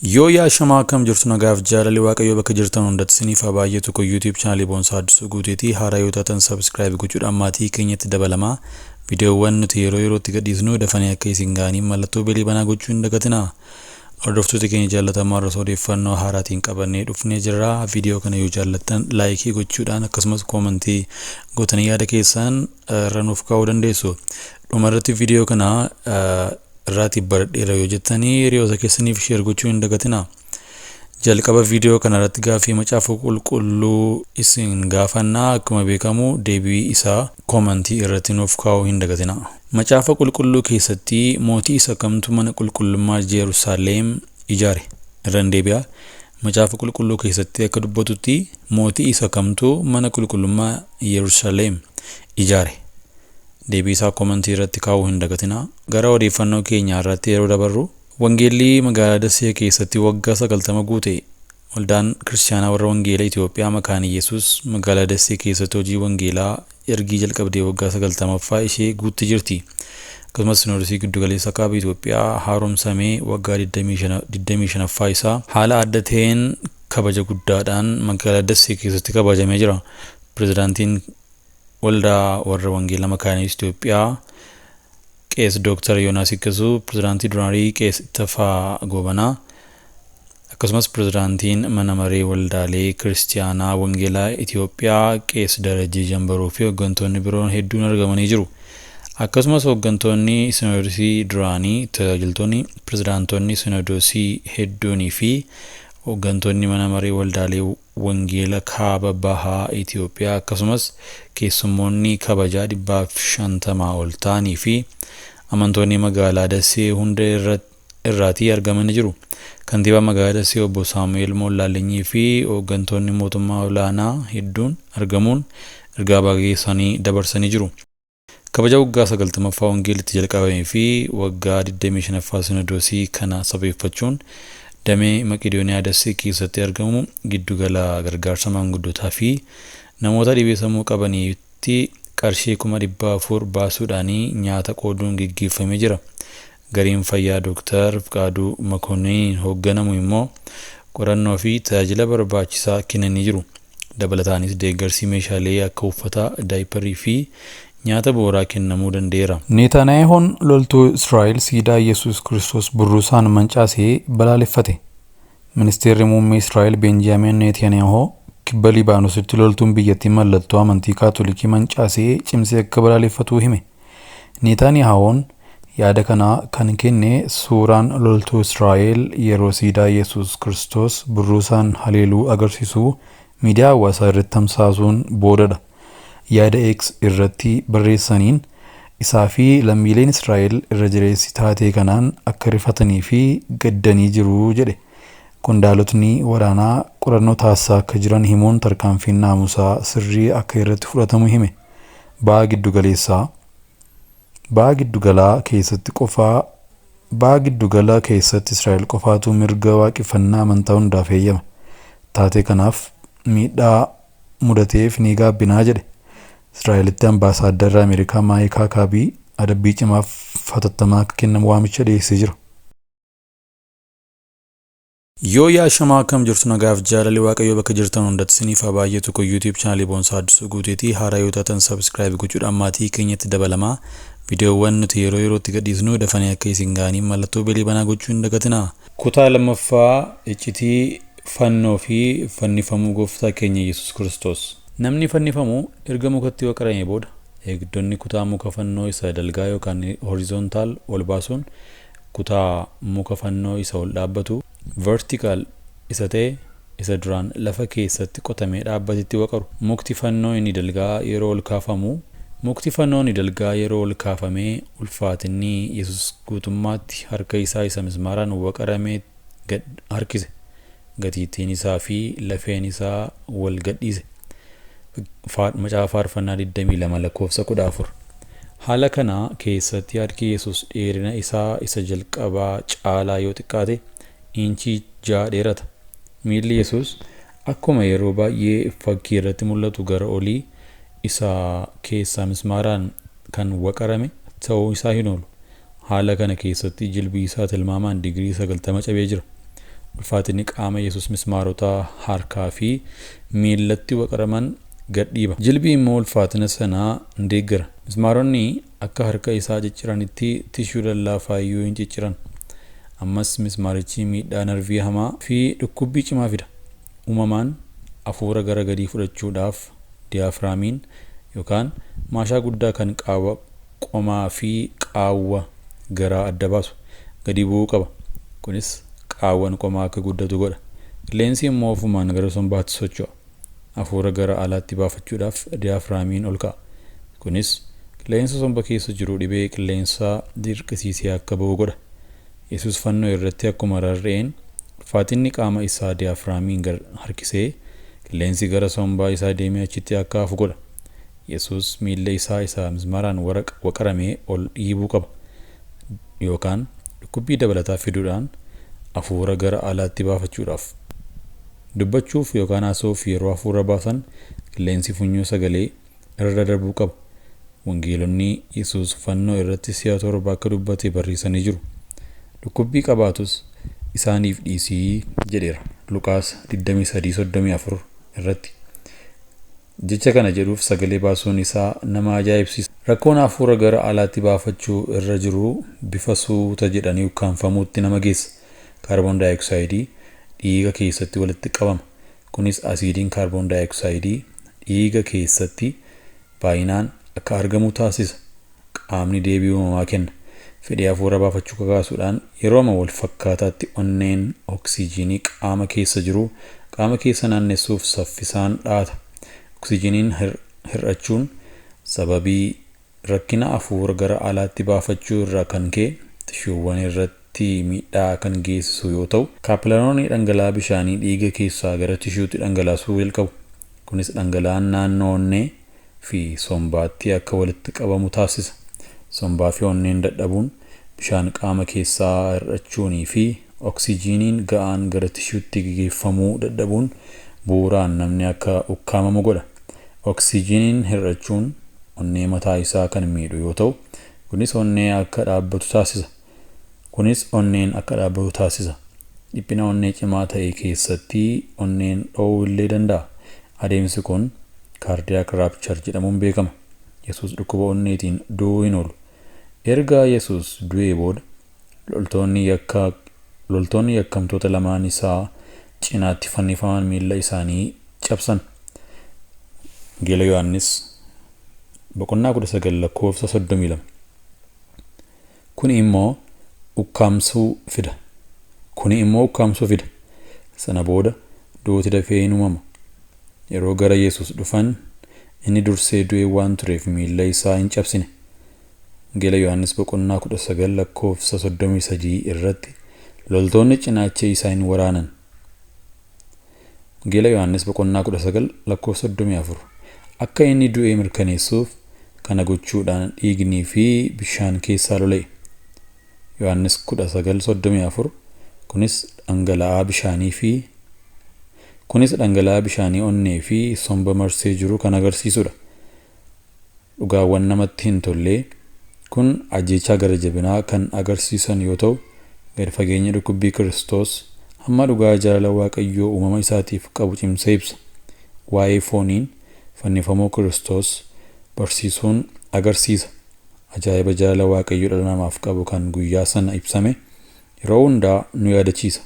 Yoo yaashamaa akkam jirtu nagaaf jaalalli Waaqayyoo bakka jirtan hundatti isiniif haa baay'atu. Kun YouTube chaanalii Boonsaa Addisuu Guuteetii haaraa yoo taatan subscribe gochuudhaan maatii keenyatti dabalamaa. Viidiyoowwan nuti yeroo yerootti gadhiisnu dafanii akka isin ga'aniif mallattoo beelii banaa gochuu hin dagatinaa. Hordoftoota keenya jaallatamoo har'as odeeffannoo haaraatiin qabannee dhufnee jirra. Viidiyoo kana yoo jaallattan like gochuudhaan akkasumas comment gootanii yaada keessan irra nuuf kaa'uu dandeessu. Dhumarratti viidiyoo kana irraatii baradheera yoo jettanii hiriyoota keessaniif share gochuu hin dagatinaa. Jalqaba viidiyoo kana irratti gaaffii Macaafa Qulqulluu isin gaafannaa. Akkuma beekamu deebii isaa comment irratti nuuf kaa'uu hin dagatinaa. Macaafa Qulqulluu keessatti mootii isa kamtu mana qulqullummaa Jerusaaleem ijaare? Irran deebi'a. Macaafa Qulqulluu keessatti akka dubbatutti mootii isa kamtu mana qulqullummaa Yerusaleem ijaare? Deebii isaa comment irratti kaa'uu hin dagatinaa. Gara odeeffannoo keenya irratti yeroo dabarru, Wangeelli magaalaa Dasee keessatti waggaa 90 guute. Waldaan Kiristaanaa warra Wangeela Itoophiyaa Makaana Yesuus magaalaa Dasee keessatti hojii wangeelaa ergii jalqabdee waggaa 90ffaa ishee guutti jirti. Akkasumas Sinoodosii Giddugaleessa Kaaba Itoophiyaa haaromsamee waggaa 25ffaa isaa haala adda ta'een kabaja guddaadhaan magaalaa Dasee keessatti kabajamee jira. Pirezidaantiin Waldaa Warra Wangeela Makaana Yesuus Itoophiyaa Qees Dooktar Yoonaas Hikkasuu, Pirezidaantii Duraanii Qees Ittafaa Goobanaa, akkasumas Pirezidaantiin Mana Maree Waldaalee Kiristiyaanaa Wangeelaa Itoophiyaa Qees Darajjee Jambaruu fi hooggantoonni biroon hedduun argamanii jiru. Akkasumas hooggantoonni Sinoodosii duraanii, tajaajiltoonni, pirezidaantonni Sinoodosii hedduunii fi hooggantoonni Mana Maree Waldaalee Wangeela Kaaba Bahaa Itoophiyaa akkasumas keessummoonni kabajaa 150 ol ta'anii fi amantoonni magaalaa Dasee hunda irraatii argamanii jiru. Kantiibaa magaalaa Dasee obbo Saamu'eel Mollaallinyii fi hooggantoonni mootummaa olaanaa hedduun argamuun ergaa baga geessanii dabarsanii jiru. Kabaja waggaa 90ffaa Wangeelli itti jalqabamee fi waggaa 25ffaa Sinoodosii kana sababeeffachuun damee Maqedooniyaa Dasee keessatti argamu giddugala gargaarsa maanguddootaa fi namoota dhibee sammuu qabaniitti qarshii 400,000 baasuudhaan nyaata qooduun geggeeffamee jira. Gareen fayyaa Dooktar Fiqaaduu Makoonniniin hoogganamu immoo qorannoo fi tajaajila barbaachisaa kennanii jiru. Dabalataanis deeggarsi meeshaalee akka uffata, daayiparii fi nyaata bu'uuraa kennamuu danda'eera. Netaniyaahuun loltuu Israa'el siidaa Yesuus Kiristoos burruusaan mancaasee balaaleffate. Ministeerri muummee Israa'el Benjaamin Netanyaahuu kibba Libaanoositti loltuun biyyattii mallattoo amantii Kaatolikii mancaasee cimsee akka balaaleffatu hime. Netaniyaahuun yaada kana kan kenne suuraan loltuu Israa'el yeroo siidaa Yesuus Kiristoos burruusaan haleeluu agarsiisu miidiyaa hawaasaa irratti tamsaasuun boodadha. Yaada X irratti barreessaniin isaa fi lammiileen Israa'el irra jireessi taatee kanaan akka rifatanii fi gaddanii jiru jedhe. Qondaalotni waraanaa qorannoo taasisaa akka jiran himuun tarkaanfiin naamusaa sirrii akka irratti fudhatamu hime. Ba'a giddugaleessaa Ba'a giddugalaa keessatti qofaa Ba'a giddugala keessatti Israa'el qofaatu mirga waaqeffannaa amantaa hundaaf heeyyama. Taatee kanaaf miidhaa mudateef ni gaabbinaa jedhe. Israa'elitti ambaasaaddarri Ameerikaa Maayik Haakaabii adabbii cimaaf hatattamaa akka kennamu waamicha dhiyeessee jira. Yoo yaashamaa akkam jirtu nagaaf jaalalli Waaqayyoo bakka jirtan hundatti isiniif haa baay'atu. Kun YouTube chaanalii Boonsaa Addisuu Guuteetii haaraa yoo taatan subscribe gochuudhaan maatii keenyatti dabalamaa. Viidiyoowwan nuti yeroo yerootti gadhiisnu dafanii akka isin ga'aniif mallattoo beelii banaa gochuu hin dagatinaa. Kutaa lammaffaa iccitii fannoo fi fannifamuu Gooftaa keenya Yesuus Kiristoos. Namni fannifamu erga mukatti waqaramee booda eegdonni kutaa muka fannoo isa dalgaa yookaan horizontal ol baasuun kutaa muka fannoo isa ol dhaabbatu, vertical, isa ta'e isa duraan lafa keessatti qotamee dhaabbatetti waqaru. Mukti fannoo inni dalgaa yeroo ol kaafamu Mukti fannoo inni dalgaa yeroo ol kaafamee ulfaatinni Yesus guutummaatti harka isaa isa mismaaraan waqarame gad harkise. Gatiittiin isaa fi lafeen isaa wal gadhiise. Macaafa Faarfannaa 22 lakkoofsa 14. Haala kana keessatti harki Yesus dheerina isaa isa jalqabaa caalaa yoo xiqqaate iinchii 6 dheerata. Miilli Yesus akkuma yeroo baay'ee fakkii irratti mul'atu gara olii isa keessaa mismaaraan kan waqarame ta'uu isaa hin oolu. Haala kana keessatti jilbi isaa tilmaamaan digirii 90 cabee jira. Ulfaatinni qaama Yesuus mismaarota harkaa fi miillatti waqaraman gad dhiiba. Jilbi immoo ulfaatina sanaa hin deeggara. Mismaaronni akka harka isaa cicciranitti tishuu lallaafaa iyyuu hin cicciran. Ammas mismaarichi miidhaa narvii hamaa fi dhukkubbii cimaa fida. Uumamaan hafuura gara gadii fudhachuudhaaf diyaafiraamiin yookaan maashaa guddaa kan qaawwa qomaa fi qaawwa garaa adda baasu gadi bu'uu qaba. Kunis qaawwan qomaa akka guddatu godha. Qilleensi immoo ofumaan gara sombaatti socho'a. Hafuura gara alaatti baafachuudhaaf diyaafiraamiin ol ka'a. Kunis qilleensa somba keessa jiru dhibee qilleensaa dirqisiisee akka ba'u godha. Yesuus fannoo irratti akkuma rarra'een ulfaatinni qaama isaa diyaafiraamiin harkisee qilleensi gara sombaa isaa deemee achitti akka hafu godha. Yesuus miilla isaa isa mismaaraan waqaramee ol dhiibuu qaba yookaan dhukkubbii dabalataa fiduudhaan hafuura gara alaatti baafachuudhaaf. Dubbachuuf yookaan haasa'uuf yeroo hafuura baasan qilleensi funyoo sagalee irra darbuu qaba. Wangeelonni Yesuus fannoo irratti si'a 7 akka dubbate barreessanii jiru. Dhukkubbii qabaatus isaaniif dhiisii jedheera. Luqaas 23:34 irratti. Jecha kana jedhuuf sagalee baasuun isaa nama ajaa'ibsiisa. Rakkoon hafuura gara alaatti baafachuu irra jiru bifa suuta jedhanii ukkaanfamuutti nama geessa. Kaarboon daayoksayidii dhiiga keessatti walitti qabama. Kunis asiidiin kaarboon daayoksayidii dhiiga keessatti baay'inaan akka argamu taasisa. Qaamni deebii uumamaa kenna. Fedhii hafuura baafachuu kakaasuudhaan yerooma wal fakkaataatti onneen oksijiinii qaama keessa jiru qaama keessa naannessuuf saffisaan dhaata. Oksijiiniin hir'achuun sababii rakkina hafuura gara alaatti baafachuu irraa kan ka'e tishuuwwan irratti miidhaa kan geessisu yoo ta'u, kaapilaroonni dhangala'aa bishaanii dhiiga keessaa gara tishuutti dhangalaasuu jalqabu. Kunis dhangala'aan naannoo onnee fi sombaatti akka walitti qabamu taasisa. Sombaa fi onneen dadhabuun bishaan qaama keessaa hir'achuunii fi oksijiiniin ga'aan gara tishuutti geeffamuu dadhabuun bu'uuraan namni akka ukkaamamu godha. Oksijiiniin hir'achuun onnee mataa isaa kan miidhu yoo ta'u, kunis onnee akka dhaabbatu taasisa. Kunis onneen akka dhaabbatu taasisa. Dhiphina onnee cimaa ta'e keessatti onneen dho'uu illee danda'a. Adeemsi kun cardiac rupture jedhamuun beekama. Yesuus dhukkuba onneetiin du'uu hin oolu. Erga Yesuus du'ee booda loltoonni yakkamtoota lamaan isaa cinaatti fannifaman miilla isaanii cabsan. Wangeela Yohaannis boqonnaa 19 lakkoofsa 32. Kun immoo ukkaamsuu fida. Kuni immoo ukkaamsuu fida. Sana booda duuti dafee hin uumama. Yeroo gara Yesuus dhufan inni dursee du'ee waan tureef miilla isaa hin cabsine. Wangeela Yohaannis boqonnaa 19 lakkoofsa 33 irratti loltoonni cinaacha isaa hin waraanan. Wangeela Yohaannis boqonnaa 19 lakkoofsa 34 akka inni du'ee mirkaneessuuf kana gochuudhaan dhiignii fi bishaan keessaa lola'e. Yohaannis 19:34 kunis dhangala'aa bishaanii fi kunis dhangala'aa bishaanii onnee fi somba marsee jiru kan agarsiisudha. Dhugaawwan namatti hin tolle kun ajjeechaa gara jabinaa kan agarsiisan yoo ta'u, gad fageenya dhukkubbii Kiristoos hamma dhugaa jaalala Waaqayyoo uumama isaatiif qabu cimsee ibsa. Waa'ee fooniin fannifamuu Kiristoos barsiisuun agarsiisa. Ajaa'iba jaalala Waaqayyoo dhala namaaf qabu kan guyyaa sana ibsame yeroo hundaa nu yaadachiisa.